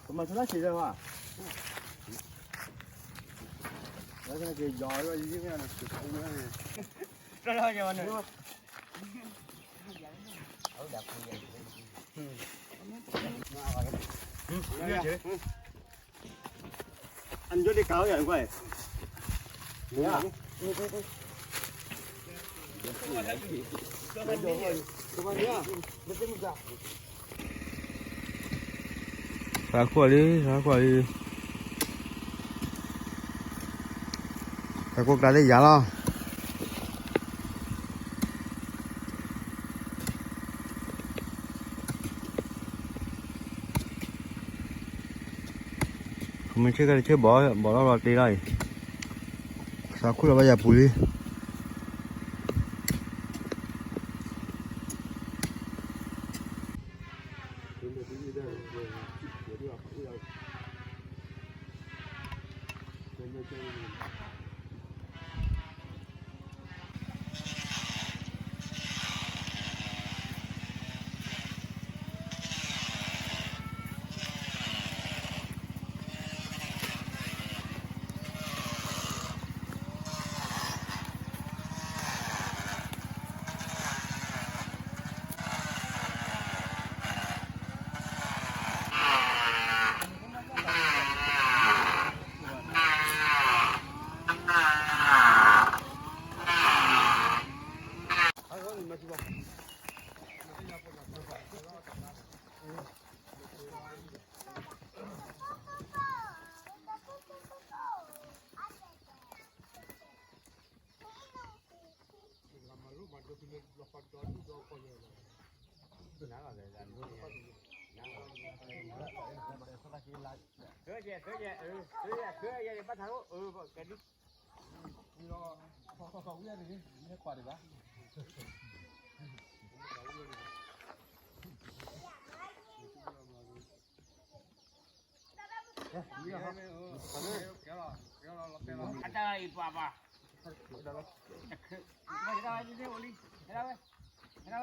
ပမၤဆလၢဆံးလၢၤဘၣ်, လၢကယီၤလၢယံၤမ့ၢ်န့ၣ်, အညီဒ်ကးဝဲယၤကွၢ်, သးခိၣ်လံ, သးခိၣ်လံ, သးခိၣ်ကျါလၢယၤလီၤ. မ့ၢ်ဆ့ကဲတဆ့ဘီၣ်, ဘီၣ်လီၤလီၤတ့လီၤအံၤ, သးခိၣ်လီၤဘၣ်ယၤပူၤလံ. အတၢ်အံၤပှၤပှၤ, ဟဲဒၣ်ဝဲ, ဟဲဒၣ်ဝဲ, ဟဲဒၣ်ဝဲ, ဟဲဒၣ်ဝဲ,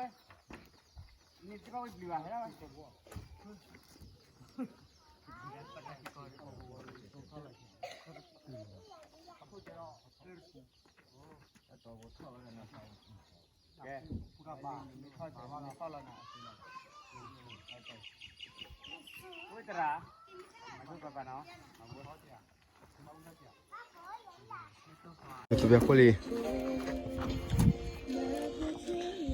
န့ၣ်တဘၣ်ဝဲပျံၤဘၣ်, ဟဲဒၣ်ဝဲ. ကဲသရၣ်, ကဘၣ်ခိၣ်လံ, ပှ့ၤဟံၣ်ခိၣ်လံ ဟဲက့ၤ, ပှ့ၤကၢ်န့ၢ်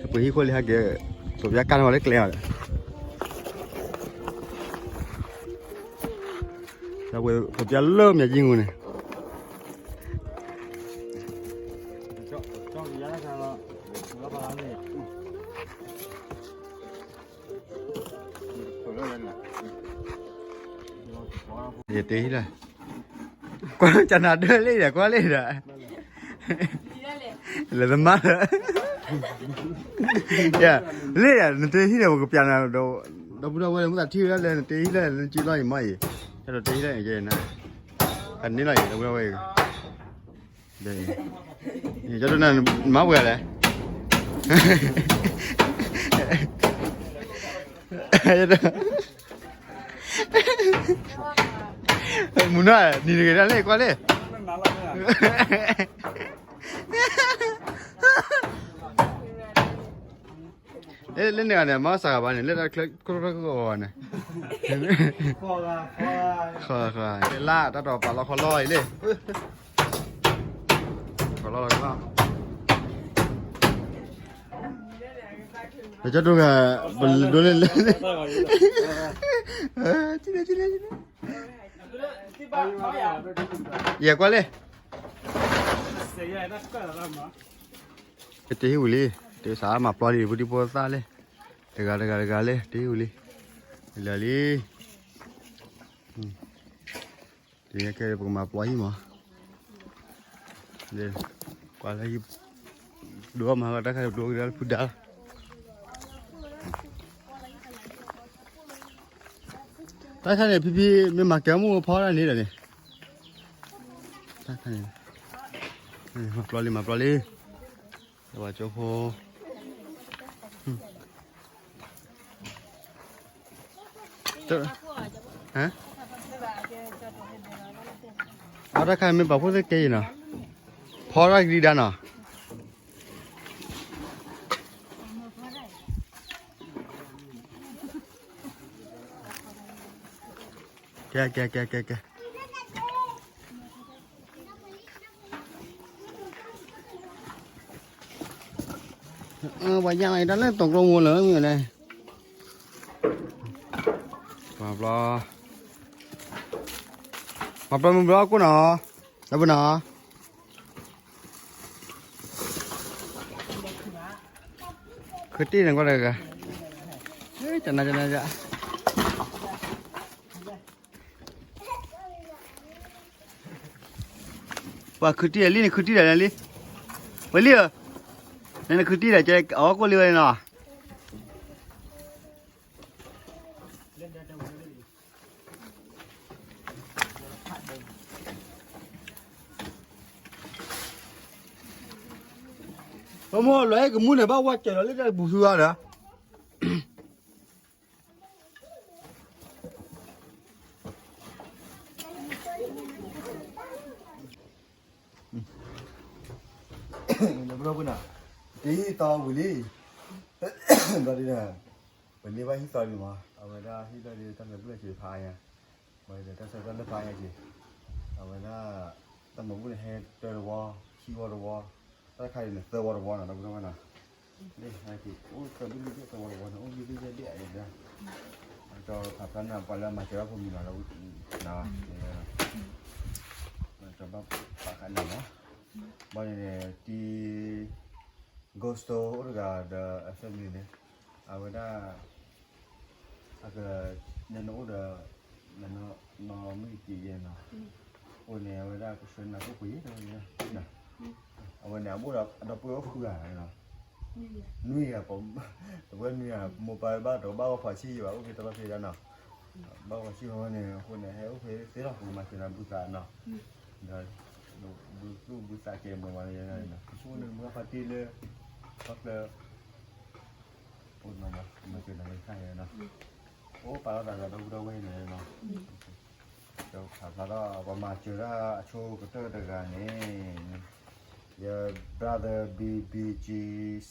ဝဲလၢကျဲအီၤ, ပှ့ၤလၢမၠးကံငူန့ၣ် ယတ့ဟံၣ်လၢ, ကွၢ်ကနၤဒၢလံဒီး ကွၢ်လံဒီး, လဲၤသမါလၢ, လံဒီး နတ့ဟံၣ်ဒီး ပကပျးနၤ, ဒီပုၢ်ဒီဝဲၢ်လၢမုၢ်သးထံၣ်ဝဲဒၣ်လၢနတ့ဟံၣ်လၢနစုလီၤအံၤမ့ၢ်အံၤ, ဟဲဒီးတ့ဟံၣ်လၢ, အန့ၣ်လီၤအံၤ ဒီပုၢ်ဒီဝဲၢ်အံၤ ကၠီဒိၣ်နၤ မၤပှဲၤလဲၣ်, မုၢ်နီၤ နံၤတဂ့ၤဒၣ်လဲၣ် ကွၢ်လဲၣ်, လၢန့ၣ်ဂၤန့ၣ် မၤစၢ်ဂၤဘၣ်န့ၣ် လၢတၢ်ချၢခိၣ်ခိၣ်ဂီၤဂီၤန့ၣ်, ဃီဃီ လၢတၢ်တီၤပာ်လီၤခီလီၤအံၤလံ, ခီလီၤလီၤ, ပကၠီဒိၣ်ဂၤ ပလဲၤဒိးလဲၣ်လဲၣ်, ကလဲၣ်ကလဲၣ်ကလဲၣ် ယဲၢ်ကွၢ်လံ, ကတ့ဟံၣ်ဝံၤလံ, တ့စးမၤပျီလံ ပူၤတံၢ်ဖိသၣ်လံ, တဂၤတဂၤတဂၤလံ တ့ဟံၣ်ဝံၤလံ, လၢာ်လံ, တကဲပကမၤပျီဟံၣ်မး, ကွၢ်လၢဟံၣ်, ဒိမၤတၢ်ခါဒိကဒါလၢဖုဒါလီၤ. တၢ်ခါန့ၣ် ဖံဖံ မ့ၢ်မၤကဲမုၢ်ဖီတၢ်န့ၣ်ဒီးန့ၣ်, တၢ်ခါန့ၣ်, မၤပျီလံ မၤပျီလံ, ဝဲကၠိဖိ, အတၢ်ခါမ့ၢ်ပာ်ဖှိၣ်သ့ကဲအံၤနီၤ, ဖီတၢ်ကဒံဒါနီၤ. ကဲ ကဲ ကဲ ကဲ ကဲ, ပှၤယါမးတၢ်လၢတိၤကျိမူလၢမုၢ်န့ၣ်, ပှၤဘျီ, ပှၤဘျီမုၢ်ဘျီကိၣ်နီၤ, လၢပနီၤ ခုတံၢ်န့ၣ်ကွၢ်တဂၤ, တနၤတနၤ, ပှၤခုတံၢ်လံန့ၣ် ခုတံၢ်ဒီးလံ, ဝဲလံဧၢ, နနခုတံၢ်ဒီး ကဲအီၣ်ကိၣ်လံဝဲန့ၣ်နီၤ. ပမိၢ်လွဲကမူၣ်န့ၣ် ဘၣ်ဝဲကၢၤလီၤလၢတၢ်ပူၤဆူအီၤဒီး ဘျီပနၤ, တ့ဟံၣ်သီဝံၤလံ, ဘျီဒ်န့ၣ်, ပန့ၢ်ဘၣ်ဟံၣ်သီဒံးမး အဝဲဒၣ်ဟံၣ်သီဒ်တၢ်လၢာ်ဘူၣ်လၢ်က့ၤဖးအါညါ, မ့ၢ်ဒီးတၢ်ဆၢကတီၢ်လၢဖးအါညါက့ၤ, အဝဲဒၣ်, တၢ်မၤဘူၣ်န့ၣ်ဟဲတၢတဝီ, ခံဝီတဝီ, တၢ်တခါအံၤန့ၣ် သၢဝီတဝီနီၤ ဒီပုၢ်ဒီဝဲၢ်နီၤ, လၢဟဲက့ၤ အိၣ်သၢဘ့ၣ်လွံၢ်ဘ့ၣ်သၢဝီတဝီန့ၣ် အိၣ်လွံၢ်ဘ့ၣ်ယဲၢ်ဘ့ၣ်အံၤဒီး, ဒီးဖးဖျါန့ၣ် ပှၤလၢအမၤစၢၤဘၣ်ဖိမံၤနီၤ ဒီး, ဒီးဘၣ်ပာ်ဃာ်န့ၣ်လီၤ, ဘၣ်န့ၣ်န့ၣ် တံၤ Ghost အိၣ်တဂၤဒီးအ family န့ၣ်, အဝဲဒၣ် အက, နနအိၣ်ဒီး, နနီၢ်မုၢ်က့ၤယဲနီၤ, အိၣ်န့ၣ် အဝဲဒၣ်ကဆှၢနၤခိၣ်ပှ့ၤ, အဝဲန့ၣ် အဘိၣ်ဒီးအဒီပုၢ်ဝဲၢ်အိၣ်ဃုဂၤနီၤ, နွံဂၤ, ဒီပုၢ်ဝဲၢ်နွံဂၤ မိၢ်ပၢ်ဘၣ်ဒီးဘၣ်ဂီၢ်ဖးဆံယဲဘၣ် အိၣ်က့ၤတဘၣ်ဖဲဒၣ်နီၤ, ဘၣ်ဂီၢ်ဖးဆံဃီန့ၣ် အဃိန့ၣ် ဟဲအိၣ်ဖဲသ့လီၤ ပကမၤစၢၤနၤဘုသးနီၤ, ဒီး, ဘုသူၣ်ဘုသးကဲမုာ်မးလၢယဲနီၤ, ပဆိကမိၣ်န့ၣ် မ့ၢ်ဖါတံၢ်လၢ, ခီဖျိ အိၣ်နီၤ မၤစၢၤနၤလၢခါယဲနီၤ, အိၣ်ပာ်လီၤသးဒီးဒီပုၢ်ဒီဝဲၢ်န့ၣ်နီၤ, ဒီးဖးဖျါထီၣ် ပှၤမၤစၢၤတၢ်အဆိကတၢၢ်တဂၤန့ၣ်, ယ brother B B G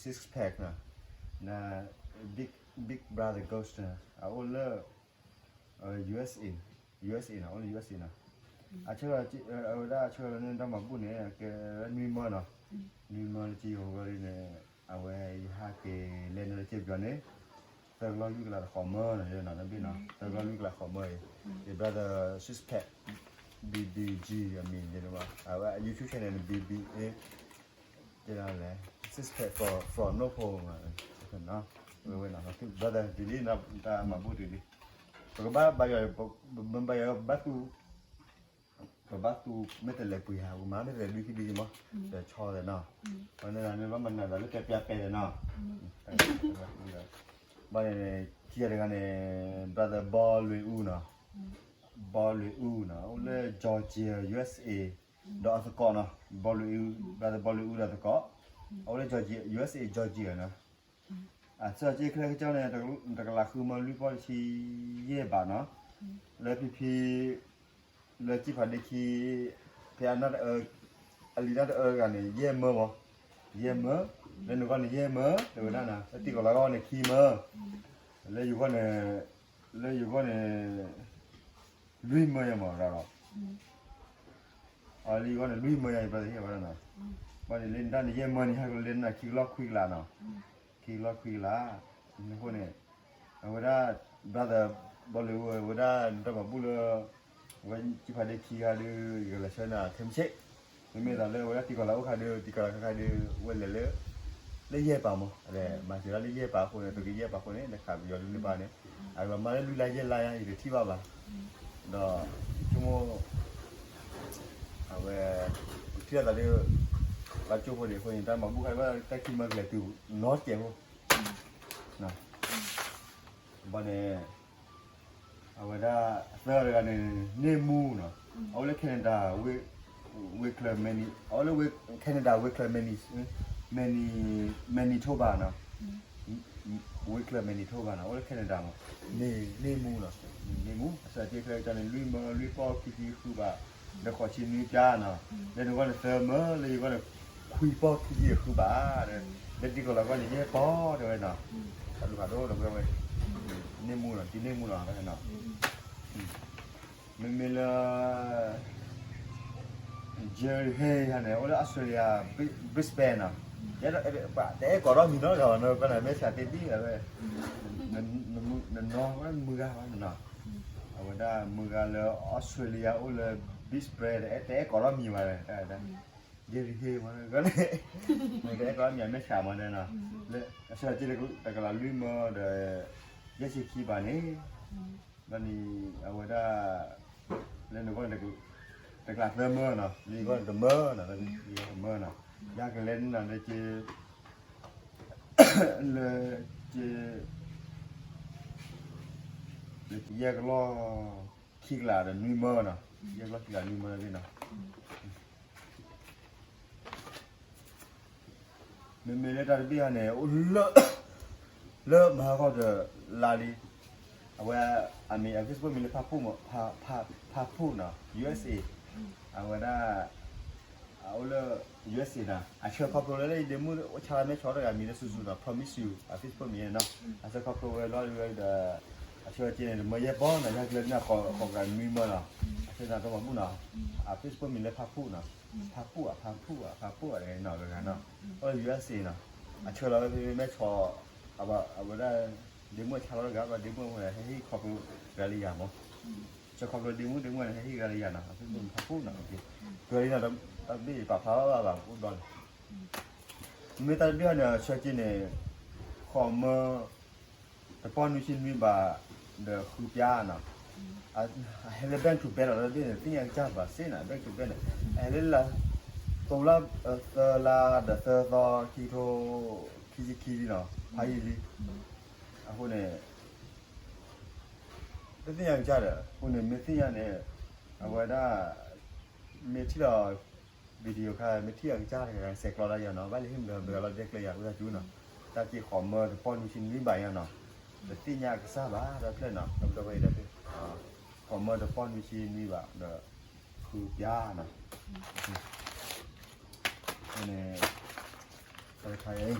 six pack နီၤ, န big, big brother Ghost နီၤ အအိၣ်လၢ, USA, USA နီၤ, အိၣ်လၢ USA နီၤ, အဆၢ, အဝဲဒၣ်အဆၢလၢနတၢ်မၤဘူၣ်န့ၣ် ကဲနွံမၢနီၤ, နွံမၢလၢက့ယိၤဂီၢ်လံန့ၣ်, အဝဲယဟးက့ၤလဲၤနုာ်လၢက့ပယီၤန့ၣ်, သၢကလီၢ်လွံၢ်ကလးတဃီမၢနီၤ ယဲနီၤ တဘ့ၣ်နီၤ သၢကလီၢ်လွံၢ်ကလးဃီမၢအံၤ, ယ brother six pack, B B G အမံၤယဲနီၤ, အဝဲ YouTube channel န့ၣ် B B, ကဲလဲၣ်, six pack from, from North Pole မး, ဝဲဝဲနီၤ brother တုၤလံ တၢ်မၤဘူၣ်တုၤလံ, ပကဘၣ်ဘါယွၤ, ပဘါယွၤဘၣ်သူ, ပဘၣ်သူမ့ၢ်တလဲၤပှ့ၤဧါ ပမၤမ့ၢ်တလဲၤဒုးခံဒုးက့ၤမး, ဒီးဆီဒီးနီၤ, ပန့ၣ်ဘၣ်မနုၤဒီးလၢပဲာ်ပျါပဲာ်ဒီးနီၤ, ဘၣ်န့ၣ်, ခံဂၤတဂၤန့ၣ်, brother ဘီလွေဦးနီၤ, ဘီလွေဦးနီၤ အိၣ်လၢ Georgia USA, ဒီးအသကိးနီၤ, ဘီလွေဦး, brother ဘီလွေဦးဒီးအသကိး, အအိၣ်လၢ Georgia USA Georgia နီၤ, အဆၢက့ခဲကၠီန့ၣ် တကလးဃုမၢလွံၢ်ပီၢ်တဆံယဲၢ်ဘးနီၤ, လၢဖံဖံ, လၢကံၣ်ဖးဒ့ခံ, ဖဲအနၢ်တအၢ, အလံာ်နၢ်တအၢတဂၤန့ၣ် ယဲၢ်မၢမး, ယဲၢ်မၢ, လၢနဂီၢ်န့ၣ်ယဲၢ်မၢ, တဲဝဲဒၣ်နီၤ လၢတံၤကီၢ်လၢအဂီၢ်န့ၣ်ခံမၢ, လၢယဂီၢ်န့ၣ်, လၢယဂီၢ်န့ၣ်, လွံၢ်မၢယဲၢ်မးဒီး, အလၢယဂီၢ်န့ၣ်လွံၢ်မၢယဲၢ် ယဘၣ်သ့ၣ်ညါဘၣ်နီၤ, ဘၣ်န့ၣ်လၢနတၢ်န့ၣ်ယဲၢ်မၢန့ၣ် ဟဲကလီၤလၢနခံကလီၢ်ခွံကလးနီၤ, ခံကလီၢ်ခွံကလး, အဃိန့ၣ်, အဝဲဒၣ်, brother ဘီလွေဦး ဝဲဒၣ်နတၢ်မၤဘူၣ်လၢ ဝဲကံဖးဒ့ခံဂၤဒီး ယကလဲၤဆှၢနၤထဲမုၢ်ဆ့ၣ်, မ့မ့ၢ်သးလၢအဝဲဒၣ်တံၤကီၢ်လၤအိၣ်ခါဒီး တံၤကီၢ်လၤခါခါဒီး ဝဲလဲၤလၢ လၢယဲၢ်ပၤမး, မၤစၢၤဒၣ်လၢယဲၢ်ပၤအဃိန့ၣ် သုးက့ယဲၢ်ပၤအဃိန့ၣ် နခးပယီၤဒုးန့ၢ်ဘၣ်န့ၣ်, အကလီၤမၢ်လၢလွံၢ်လါယဲၢ်လါယါ ယတထံၣ်ဘၣ်ဘၣ်, ဒီးဆိကမိၣ် အဝဲ ပထံၣ်လိာ်သးဒီး ပှၤကၠိဖိန့ၣ်အဃိန့ၣ် တၢ်မၤဘူၣ်ခါဘၣ်တၢ်ခံမၢကလဲၤတုၤနီတစဲးဖိ, ဘၣ်န့ၣ် အဝဲဒၣ်သၢဂၤတဂၤန့ၣ် န့ၢ်မူနီၤ, အအိၣ်လၢ Canada ဝ့ၢ်ချၢ Mani အအိၣ်လၢ Canada ဝ့ၢ်ချၢ Mani Mani Manitoba နီၤ, ဝ့ၢ်ချၢ Manitoba နီၤ အအိၣ်လၢ Canada မး, န့ၢ်မူနီၤ, န့ၢ်မူ အစၢ်က့ချၢကန့ၣ် လွံၢ်မၢလွံၢ်ပီၢ်ခံဆံဃုဘး, ဒီးဃိးဆံနွံပျါနီၤ, လၢနဂီၢ်န့ၣ်သၢမၢလၢယဂီၢ်န့ၣ် ခွံပီၢ်ခံဆံဃုဘး, လၢတံၤကီၢ်လၤဂီၢ်န့ၣ် ယဲၢ်ပီၢ်တဲဝဲနီၤ, တၢ်လူၤဖးဒိၣ်ဒီးဝဲ န့ၢ်မူနီၤ တန့ၢ်မူနီၤနီၤ, မ့မ့ၢ်လၢ Jerry Hay န့ၣ် အိၣ်လၢ Australia Brisbane နီၤ, တအဲၣ်ကိးထီၣ်မံၤနီတဂၤဘၣ်နီၤ, ကွၢ်နၤမဲာ်ဆှးသ့ဒ်အဝဲ, နနီၢ်မုၢ်ဂၤဘၣ်နီၤ, အဝဲဒၣ်မုၢ်ဂၤလၢ Australia အိၣ်လၢ Brisbane တအဲၣ်ကိးထီၣ်မံၤဘၣ်, Jerry Hay မးန့ၣ် တအဲၣ်ကိးထီၣ်မံၤ အမဲာ်ဆှးမးန့ၣ်နီၤ, လၢအဆၢက့တကလးလွံၢ်မၢဒီး ယဲၢ်ဆံခံဘးန့ၣ် ဘၣ်န့ၣ် အဝဲဒၣ် လၢနဂီၢ်န့ၣ် တကလးသၢမၢနီၤ, လၢယဂီၢ်န့ၣ်တမၢနီၤ, လၢယဂီၢ်တမၢနီၤ, ယကလဲၤန့ၣ်နီၤ လၢက့ လၢက့ လၢက့ယဲၢ်ကလီၢ်ခံကလးဒီးနွံမၢနီၤ, ယဲၢ်ကလီၢ်ခံကလးနွံမၢသ့ၣ်နီၤ မ့မ့ၢ်လၢတၢ်တဘ့ၣ်အံၤန့ၣ် အိၣ်လၢ လၢမဟါခီဒီးလါလံ, အဝဲ အမံၤ အ Facebook မံၤလၢဖးဖူၣ်မး, ဖးဖူၣ်နီၤ ယူအက်စ်အ့, အဝဲဒၣ် အအိၣ်လၢ ယူအက်စ်အ့ နီၤ, အဆၢခီဖျိလၢလၢယဒ့မုၣ်အိၣ်ဆါလၢမဲၣ်ဆီတဂၤမံၤလၢ Suzu နီၤ, Promise You အ Facebook မံၤနီၤ, အဆၢခီဖျိဝဲလီၤဒီး အဆၢက့န့ၣ် တမၢယဲၢ်ပီၢ်နီၤ, ယကလဲၤန့ၣ် ဃိးကလးနွံမၢနီၤ, အဆၢနၤတမၤဘူၣ်နီၤ, အ Facebook မံၤလၢဖးဖူၣ်နီၤ ဖးဖူၣ် အဖးဖူၣ် အဖးဖူၣ်အတဂၤနီၤ, တဂၤနီၤ, အိၣ်လၢ ယူအက်စ်အ့ နီၤ, အဆၢလီၤဝဲဖဲမဲၣ်ဆီ, အဝဲဒၣ် ဒ့မုၣ်ဆါလီၤတဂၤ ဒီးဒ့မုၣ်အဝဲဟဲဟ့ၣ်ခီဖျိတဂၤလၢယၤမး, ဆၢခီဖျိဒ့မုၣ် ဒ့မုၣ်န့ၣ် ဟဲဟ့ၣ်တဂၤလၢယၤနီၤ, အဖဲဖူၣ်နီၤ, တဂၤလံနီၤ, တၢ်တဘ့ၣ်ယပာ်ဖျါဘၣ်ဘၣ် အိၣ်ဒီးလံ, မ့ၢ်တၢ်တဘ့ၣ်အံၤန့ၣ် ဆၢက့န့ၣ် ဃိးမၢ တပီၢ်နွံဆံနွံဘး ဒီးဃုပျါနီၤ, အဟဲလၢ back to back လီၤ, တၢ်တဘ့ၣ်န့ၣ် သ့ၣ်ညါကစၢ်ဘၣ်စ့ၢ်နီၤ, back to back န့ၣ် အဟဲလၢလါ သိလါ သၢလါ ဒီးသၢသီ ခံကထိ ခံဆံခံလံနီၤ, ဖးယံာ်လံ, အဃိန့ၣ် တသ့ၣ်ညါကစၢ်ဒီး အဃိန့ၣ် မ့ၢ်သ့ၣ်ညါန့ၣ် အဝဲဒၣ် မ့ၢ်ထံၣ်လီၤ video ခါ မ့ၢ်ထံၣ်အကစၢ်တဂၤ ဆဲးကျိးဒၣ်ယၤနီၤ, ဘၣ်လၢဟံၣ်မတၤတဂၤလီၤ ဒဲကျဲယၤ ဝံသးစူၤနီၤ, တၢ်က့ၤဃိးမၢတပီၢ်နွံဆံနွံဘးညါနီၤ, တသ့ၣ်ညါကစၢ်ဘၣ် ဒီဖျၢၣ်နီၤ, ဒီဖျၢၣ်ဝဲအံၤဒီး ဃိးမၢတပီၢ်နွံဆံနွံဘး ဒီးဃုပျါနီၤ န့ၣ် တခါအံၤ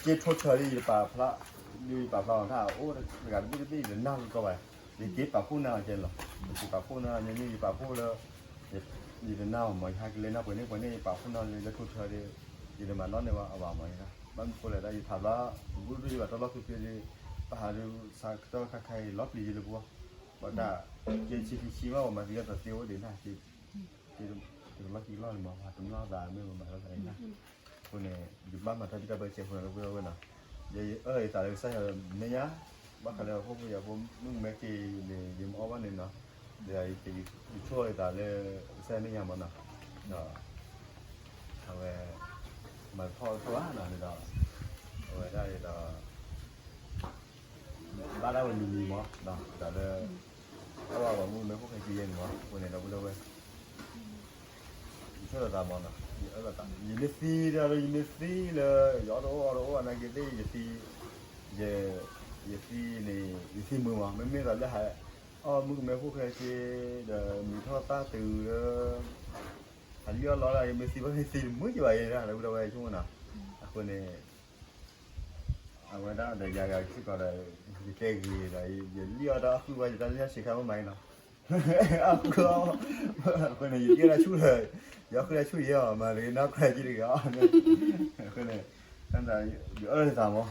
က့ထိၣ်ထၢလံ ယပာ်ဖျါ, ဒ်ယပာ်ဖျါအီၤတၢ်အိၣ်တဂၤတဘ့ၣ်တဘ့ၣ် ယတနၢ်ကီဘၣ်, ယက့ၤပာ်ဖှိၣ်နၢ်အီၤကဲလီၤ, ယက့ၤပာ်ဖှိၣ်နၢ် ညီနုၢ် ယပာ်ဖှိၣ်လၢ ယတနၢ်အီၤမး ယဟဲက့ၤလဲၤနၢ်ပှဲၤန့ၣ်ပှဲၤန့ၣ် ယပာ်ဖှိၣ်နၢ်လၢထိၣ်ထၢဒီး ယတမၤနီၣ်န့ၢ်ဝဲအဘၣ်မး, ဘၣ်မနုၤဃိလဲၣ် တၢ်ယဖးဖျါ ဘူးဒုယဘၣ်တၢ်လီၢ်ဖံဖံဒီး ပဟးဒုးဆါကတၢၢ်ခါခါအံၤ လီၤပျံၤယလၢပဂီၢ်, ဘၣ်တၢ် ကဲဆံခံဆံဘၣ် ပမၤသံယီၤတသ့အိၣ်ဒံးနၢ် တလီၢ်ခံလီၢ်န့ၣ်မး ပှၤတနီၣ်သးမ့ၢ်ပမၤထီၣ်သးအံၤနၢ်, အဃိန့ၣ် ယဘၣ်မၤတၢ်ဘံၣ်တၢ်ဘၢစဲးဖိန့ၣ်လၢပဂီၢ်ဝဲနီၤ, ယအၢၣ်လီၤယသးလၢကစၢ်ယွၤမဲာ်ညါ, ဘၣ်ဃးလၢဟီၣ်ခိၣ်ဖိယၤဖိ မုၣ်ကမဲက့ၤန့ၣ် ယမ့ၢ်အီၣ်ဘၣ်န့ၣ်နီၤ, ဒီးယဆိၣ်လီၤယသးလၢကစၢ်ယွၤမဲာ်ညါမးနီၤ, ဒီး အဝဲ မၤတထီၣ်တထီၣ်ဘၣ်နီၤ န့ၣ်ဒီး အဝဲဒၣ်န့ၣ်ဒီး ဘၣ်ဒၣ်ဝဲမံၤမံၤမး ဒီးလၢ အဝဲပှၤမုၣ်မဲဖိၣ်ဃဲက့ၤယဲၢ်န့ၣ်မး အဃိန့ၣ်ဒီပုၢ်ဒီဝဲၢ် ယဆိၣ်လီၤသးမးနီၤ ယအၢၣ်လီၤသး ယမ့ၢ်သံဒီး ယမ့ၢ်သံလၢ ယအီၣ်တအိၣ်အီတအိၣ်အနာ်က့သ့ၣ် ယသံ ယ ယသံန့ၣ် ယသံမုာ်မး မ့မ့ၢ်ဒီးလၢဟး အီၣ်မုၣ်ကမဲဖိၣ်ဃဲက့ၤ ဒီးမုာ်ထီၣ်သၣ်တုၤလၢ ဟးလံၣ်အီၣ်လီလၢ ယမ့ၢ်သံဘၣ်မ့ၢ်သံတမုာ်က့ၤဘၣ်အံၤ ဒီပုၢ်ဒီဝဲၢ်ဆိကမိၣ်နီၤ အဃိန့ၣ် အဝဲဒၣ်ဒီးယၤဂၤစ့ၢ်ကီးဒီး ယတဲဂ့ၤဒီး ယလံၣ်အီၣ်တၢ်အီၣ်ဃုာ်ဝဲ ယတၢ်လၢညါဆံးခါမ့ၢ်မၤအံၤနီၤ အီၣ်ဃုာ်အီၣ် အဃိန့ၣ် ယကဲဒၣ်ဆူၣ်လၢ ယအီၣ်ဃုာ်ဒၣ်ဆူၣ်ယဲအီၤ မၤတဂ့ၤနီၢ်ကြၢးက့ၤတဂ့ၤအီၤ အဃိန့ၣ် ယအၢၣ်လီၤသးမး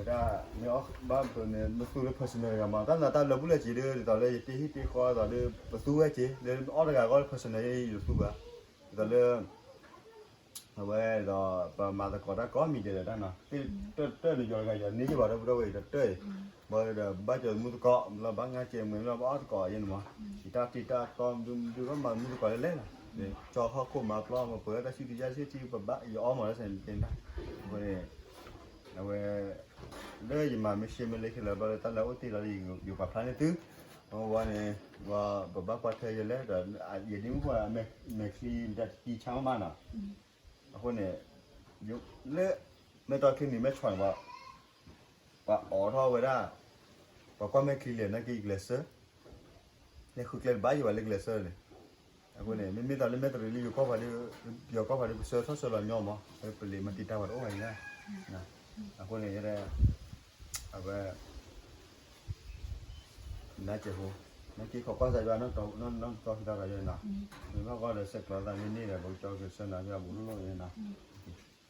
ဝဲဒၣ် မ့ၢ်အီၣ်ဘၣ်ပန့ၣ် မ့ၢ်သူလၢ personal တဂၤမး တၢ်နၤတၢ်ဘျၢပူၤလၢက့ၤဒီး ဒ်သိးလၢယတ့ဟံၣ်တ့ဃီအသိးဒီး ပသူဝဲက့ၤ လၢအီၣ်တဂၤဃီလၢ personal ယဲယတသူဘၣ် ဒ်သိးလၢ အဝဲဒီး ပမၤသကိးတၢ်ကိးမံၤဒဲးဒီးတၢ်နီၤ တၢၢ်တၢၢ်န့ၣ် ယီၤတဂၤယီၤန့ၢ်ယဘၣ်ဒီး ပဒီဝဲအံၤဒီးတၢၢ်အံၤ ဘၣ်ဒီးဘၣ်ကၠီမုၢ်သကိး လၢဘၣ်ငါကဲမွဲလၢဘၣ်အီၣ်သကိးယဲန့ၣ်မး ယတၢ်တ့တၢ်တီမဒုမဒုဘၣ်မၤမုၢ်သကိးလၢလဲၣ်လီၤ ကၠီဟီၣ်ခိၣ်မၤပျီမပှဲၤတၢ်ဆံၣ်တယၢ်ဆံၣ်ထံပဘၣ်ယအီၣ်မးလၢစဲးတ့တၢ် အဃိန့ၣ် အဝဲ လၢယမၤမ့ၢ်ရှဲမ့ၢ်လၢခဲလၢာ်ဘျီလၢတၢ်လၢအိၣ်တ့ၢ်လီၤ ယပာ်ဖျါန့ၢ်သု အဝဲန့ၣ် ပဘၣ်ကွၢ်ထွဲယဲလဲၣ်ဒီး ယဒ့မုၣ်ပှၤ မဲာ်ချံ တကံဆါမးနီၤ အဃိန့ၣ် လၢ မဲာ်တီၢ်ချံနံၤမဲာ်ဆီၣ်န့ၣ် ပှၤအိးထီၣ်ဝဲဒၣ် ပှၤကွၢ်မဲာ်ချံလဲၣ် နာ်က့ၤကျဲးစၢး လဲၤဃုကျဲတဘၣ်ယံၤဘၣ်လၢကျဲးစၢးန့ၣ် အဃိန့ၣ် မ့မ့ၢ်သးလၢမဲာ်တရံးလၢယိၤကီၢ်ဖးဒိၣ် ယိၤကီၢ်ဖးဒိၣ် ပဆၢထီၣ်ဆၢလီၤညီမး ပလံာ်မၤတံာ်တာ်ဝဲတအိၣ်ဘၣ်အံၤလၢ အဃိန့ၣ် ယဲဒၣ် အဝဲ နကဲးဖိ နက့ၤခိးကွၢ်စၢ်ယွၤ နီၢ်တီၢ်ဖံးတၢ်သးယဲနီၤ မ့ၢ်ဘၣ်ဂီၢ်ဒီးဆဲးကျိးသးန့ၣ်န့ၣ်ဒီး ပကကၠီက့ၤဆၢနၤယွၤဘူးလိာ်လိာ်ယဲနီၤ ဒီးန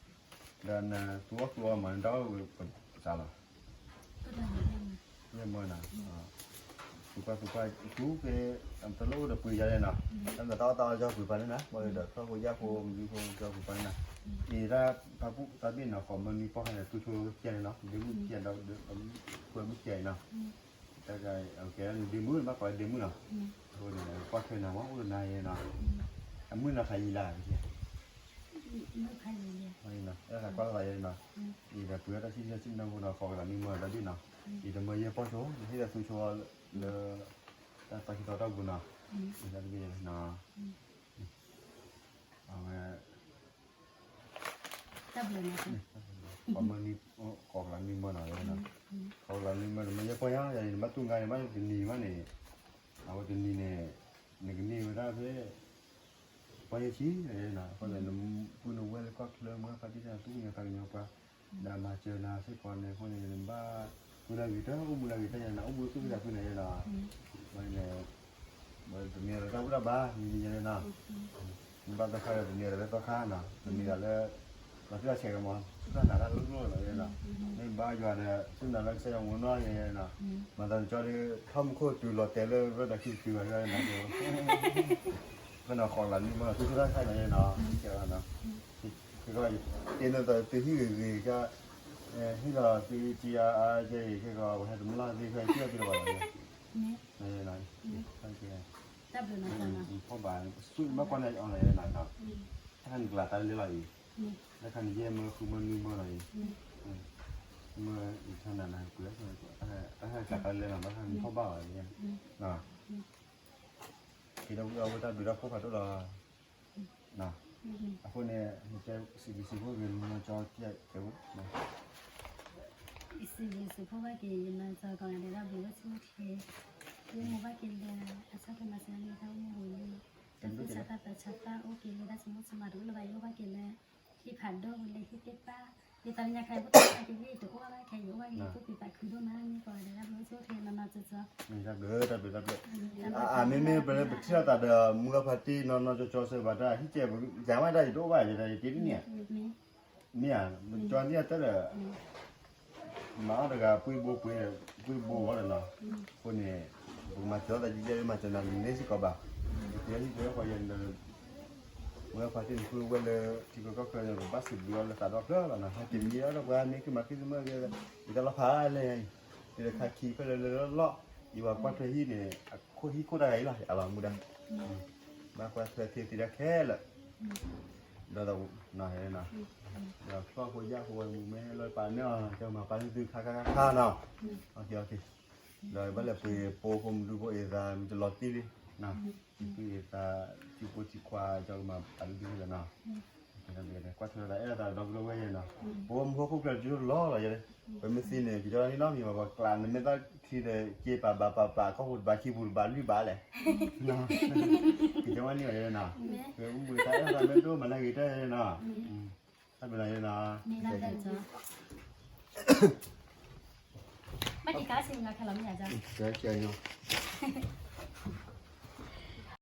သူအီၣ်သူအီမး နတၢ်အိၣ်ဝဲပစးလီၤ ယဲမၢနီၤ သူကွၢ်သူကွၢ် သူက့ၤ တလိၣ်အိၣ်ဒီးပှ့ၤယၤန့ၣ်နီၤ တၢ်မၤတၢ်အီၣ်တၢ်အီကၠီပှ့ၤပှၤန့ၣ်နီၤ ဘၣ်ဒီးဖျီၣ်ဖိယာ်ဖိမဒုဖိကၠီပှ့ၤပှၤန့ၣ်နီၤ အံၤတၢ်ဖးပူၣ်တၢ်ဘ့ၣ်နီၤ ဃိးမၢနွံပီၢ်ခါန့ၣ် သူဆိကဲန့ၣ်နီၤ ဒ့မုၣ်ကဲဒီး ပှဲၤမုၣ်ကဲအံၤနီၤ တၢ်ကဲ ဒ့မုၣ် ဘၣ်ကိးဒ့မုၣ်နီၤ အဃိန့ၣ် ကွၢ်ထွဲနၤမး အိၣ်ဒီးနၤယဲနီၤ အမုၢ်နီၤခးယံၤလၢ် အဲၣ်ဒိးကွၢ်လိာ်သးယဲနီၤ အံၤဒီးပှ့ၤအီၣ်တၢ်ဆံၣ်ဆံၣ်ဆံၣ်နီၢ်ဖိနီၤ ဃိးကလးနွံမၢတၢ်ဒ်နီၤ အံၤတမၢယဲၢ်ပီၢ်ဆိ နဟ့ၣ်ဒီးသူဆိလၢ တၢ်တၢ်ခံသီတၢ်ပူၤနီၤ တၢ်တဘ့ၣ်နီၤ အဝဲ ပှၤမၢနွံ ဃိးကလးနွံမၢနီၤ ဃိးကလးနွံမၢ နမၢယဲၢ်ပီၢ်ယါ ယၤန့ၣ် နဘၣ်တူၢ်ငါန့ၣ် ဘၣ်တနံၤဘၣ်န့ၣ် အဝဲတနံၤန့ၣ် နကန့ၢ်ဝဲဒၣ်ဖဲ ပီၢ်ယဲၢ်ဆံ အဃိန့ၣ် နပုၢ်နဝဲၢ်လၢကီၢ်ချၢမုၢ်ဖါတံၢ်တၢ်သူၣ်ကညီၤသးကညီၤပှၤ ဒီးမၤစၢၤနၤစ့ၢ်ကီးန့ၣ် အဃိန့ၣ် နဘၣ် ပုၢ်လၢဂ့ၤတၢ် အိၣ်မူလၢဂ့ၤတၢ်ယၤန့ၣ် အိၣ်မူသူၣ်က့သးဖုန့ၣ်ယဲနီၤ အဃိန့ၣ် တမ့ၢ်လၢတၢ်ဘူၣ်တၢ်ဘါ မံၤမံၤယဲနီၤ နဘၣ်သီခါဒီးတမ့ၢ်လၢသီခါနီၤ တမ့ၢ်လၢ လီၤတံၢ်လီၤဆဲးကမီၤ သၣ်နၤတၢ်လိၣ်လိၣ်နီၤယဲနီၤ မ့ၢ်ဘါယွၤဒီး သူၣ်နၤလၢကစၢ်ယွၤမူနီၢ်ယဲနီၤ မၤသးတကီဒီး ထီၣ်မူခိၣ်တုၤလီၤတဲာ်လၢရၢၢ်ဒီးခံတုၤဘၣ်ယဲနီၤ ဖဲနီၤဃိးလးနွံမၢ သူၣ်ဆူၣ်တၢ်ဆါနီၤယဲနီၤ ကဲနီၤ တဲနၤသုဟံၣ်ဂ့ၤဂ့ၤက ဟ့ၣ်လီၤသုကံအါအါကဲအံၤ ခဲကီး ပှၤဟဲတမျၢ်သ့ခဲအံၤ ကံအီၣ်သ့လီၤဘၣ်လီၤ ဖီၣ်ဘၣ် ပသူၣ်ဘၣ်ကွၢ်န့ၣ်အီၤလီၤယဲနီၤ တၢ်ခါန့ၣ်ကျးတၢ်လဲလီၤအံၤ တၢ်ခါန့ၣ်ယဲၢ်မၢဃုမၢနွံမၢလီၤအံၤ မၢအံၤထီၣ်နၤနၤပှ့ၤ တၢ်ခါကျးတၢ်လဲလီၤ တၢ်ခါန့ၣ်ဖီၣ်ဘၣ်လီၤယဲ က့ၤဒီးဝံၤအဝဲတၢ်ဘျုးတၢ်ဖှိၣ်ဖးဒိၣ်လီၤ အဃိန့ၣ် စံးဘျုးစံးဖှိၣ်က့ၤနီၢ်ကၠီကဲးဖိ စံးဘျုးစံးဖှိၣ်ဘၣ်က့ၤ ယနီၢ်ကၠီကိးဂၤဒဲး တၢ်ဘျုးအိၣ်ဆူၣ်အိၣ်ချ့ ယအိၣ်မူဘၣ်က့ၤလၢ အဆၢကမၤစၢၤန့ၣ် တၢ်အိၣ်မူဝံၤလံ တၢ်သူၣ်ဆါတၢ်သးဆါတၢ်အိၣ်က့ၤလၢတၢ်ဆိကမိၣ်ဆိကမးတအိၣ်လၢၤဘၣ် ယအိၣ်ဘၣ်က့ၤလၢ ဟံၣ်ဖးဒိၣ်ဝံၤလၢဟံၣ်သ့ၣ်တဖၣ် ယသးပညါခါအံၤ ပတၢ်က့ၤလံတအိၣ်ဘၣ်ခဲအံၤ အိၣ်ဘၣ်က့ၤလံသူၣ်ဖှံသးခုဒိၣ်မးန့ၣ် ကိးဂၤဒဲး တၢ်ဘျုးအိၣ်ဆူၣ်အိၣ်ချ့နီၢ်နီၢ်ကၠီကၠီ တၢ်ဘျုး တၢ်ဘျုး တၢ်ဘျုး အမ့မ့ၢ်ပထံၣ်လိာ်သးဒီး မုၢ်ဂၢ်ဖါတံၢ်နီၢ်နီၢ်ကၠီကၠီစၢၤဘၣ်တၢ် ဟံၣ်ကဲး ယၤမ့ၢ်တၢ်ယတအိၣ်ဘၣ် ယတ့တန့ၢ်ဧါ မ့ၢ်ဧါ ကၠီန့ၢ်အတၢ်ဒီး မၤအီၣ်တဂၤ ပှ့ၤဘိပှ့ၤ ပှ့ၤဘိဝဲဒီးနီၤ အဃိန့ၣ် ပကမၤစၢၤသးယဲယဲမၤစၢၤနၤန့ၣ်စ့ၢ်ကီးဘၣ် ယဲယဲဃီယဲ မုၢ်ဂၢ်ဖါတံၢ်န့ၣ် ဃုဝဲလၢထံကီၢ်ကီၢ်ချၢန့ၣ် ပဘၣ်စံးဘျုးအီၤလၢသးဒီဖျၢၣ်လီၤနီၤ ဟဲက့ၤမံဒီးပှၤမ့ၢ်က့ၤမၤခရံၣ်စမၢၣ်က့ၤ ယတၢ်လီၤဖးလဲၣ် ယတခါခံဖဲလၢလၢလီၢ် ယဝၤကွၢ်ထွဲဟံၣ်န့ၣ် အခိၣ်ဟံၣ်ခိၣ်တၢ်ဂၤအံၤလီၤ အလီၤမူဒါ ဘၣ်ကွၢ်ထွဲထံသ့တၢ်ခဲလၢာ် ဒီး ဒီးဖျီၣ်ဖိယာ်ဖိဝဲမူမ့ၢ်လီၤပာ်န့ၢ်အီၤ ကမၤပာ်န့ၢ်သုခါခါခါခါနီၤ ဒီးဘၣ်လဲၤပှ့ၤပိာ်ဖိမဒုဖိအံၤသး မ့ၢ်တလီၤတံၢ်လံ သုအံၤသး စုဖိစုခွါ ကမၤပာ်န့ၢ်သုလီၤနီၤ ကွၢ်ထွဲသးအဲၣ်သးဒီပုၢ်ဒီဝဲၢ်ယဲနီၤ ပဝဲမူခိၣ်ခိၣ်ကျၢၢ်တလီၤလီၤယဲ ပမ့ၢ်သံန့ၣ် ကကၠီန့ၣ်နီတမံၤဘၣ် ပှၤကျးနမ့ၢ်သၣ်ခံဒီး က့ပာ်ဘၣ်ပာ်ပာ် ကီၢ်ပူၤတဘၣ်ခံပူၤတဘၣ်လွံၢ်ဘၣ်လဲၣ် ကကၠီဝဲန့ၣ်အီၤယဲနီၤ ပမူတၢ်အဲၣ်သးမ့ၢ်ဒိၣ်မးလၢဂ့ၤတၢ်ယဲနီၤ တၢ်ဘျုးနီၤယဲနီၤ ဘၣ်ကါဆံးညီခဲလီၤမ့ၢ်ယါ